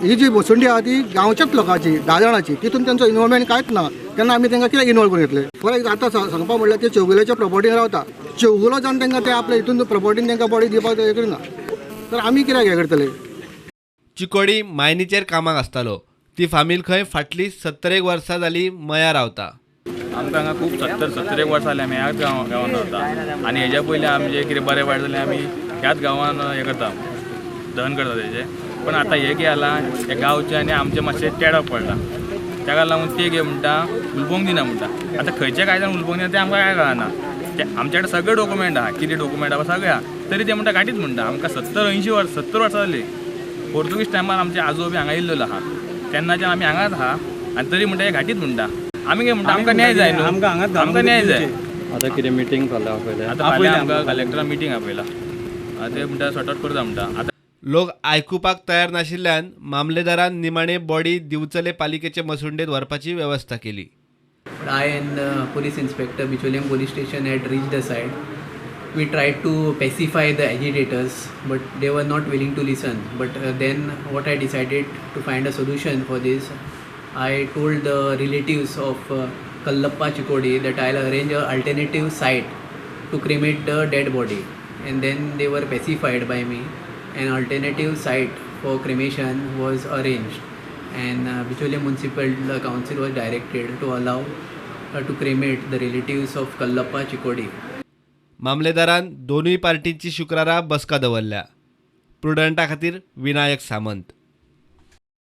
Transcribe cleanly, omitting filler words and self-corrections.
ही जी बसुंडी आहा ती गांवच्याच लोकांची, 10 जाणांची, तितून तेंचो इनवॉल्वमेंट कांयच ना. तेन्ना आमी तांकां कित्याक इनवॉल्व करून घेतले? फॉर आतां सांगपा म्हणल्यार ते चौगुल्याच्या प्रॉपर्टीन रावता. चौगुलो जावन तांकां ते आपल्या हितून प्रॉपर्टीन तांकां बॉडी दिवपाक हें करिना, तर आमी कित्याक हें करतले? चिकोडी मायनीचेर कामाक आसतालो. ती फामील खंय फाटली 70 वर्सां जाली मया रावता. आमकां हांगा खूब 70 वर्सां जालीं आमी ह्याच गांवान रावता आनी हेज्या पयलीं आमचें कितें बरें वायट जालें आमी ह्याच गांवान हें करता, दहन करता तेजें. पण आतां हें कितें जालां, हे गांवचें आनी आमचें मातशें टेडप पडलां. ताका लागून ते कितें म्हणटा, उलपोंक दिना म्हणटा. आतां खंयच्या कायद्यान उलपोंक दिना तें आमकां कांय कळना. ते आमचे कडेन सगळे डॉक्युमेंट आहा, कितें डॉक्युमेंट आहा सगळें आहा, तरी ते म्हणटा गाठीच म्हणटा. आमकां 70-80 वर्सां, 70 वर्सां जालीं. पोर्तुगीज टायमार आमचे आजो बी हांगा येयल्लो आहा, तेन्नाच्यान आमी हांगाच आहा आनी तरी म्हणटा हे घाटीच म्हणटा. आमी कितें म्हणटा, आमकां न्याय जाय न्हू, आमकां न्याय जाय. आतां कितें मिटींग फाल्यां आपयल्या? आतां फाल्यां आमकां कलेक्टरान मिटींग आपयला, ते म्हणटा सॉर्ट आवट करता म्हणटा. आतां लोक आयकुपाक तयार नाशिल्ल्यान मामलेदारान निमाणे बॉडी दिवचले पालिकेचे मसुंडेत व्हरपाची वेवस्था केली. I and police inspector Bicholim police station had reached the site. We tried to pacify the agitators, but they were not willing to listen. But then what I decided to find a solution for this, I told the relatives of Kallappa Chikodi that I'll arrange an alternative site to cremate the dead body. And then they were pacified by me. An alternative site for cremation was arranged, and Bicholim Municipal Council was directed to allow to cremate the relatives of Kallappa Chikodi. मामलेदारान दोनूय पार्टींची शुक्रारा बसका दवरल्या. प्रुडंटा खातीर विनायक सामंत.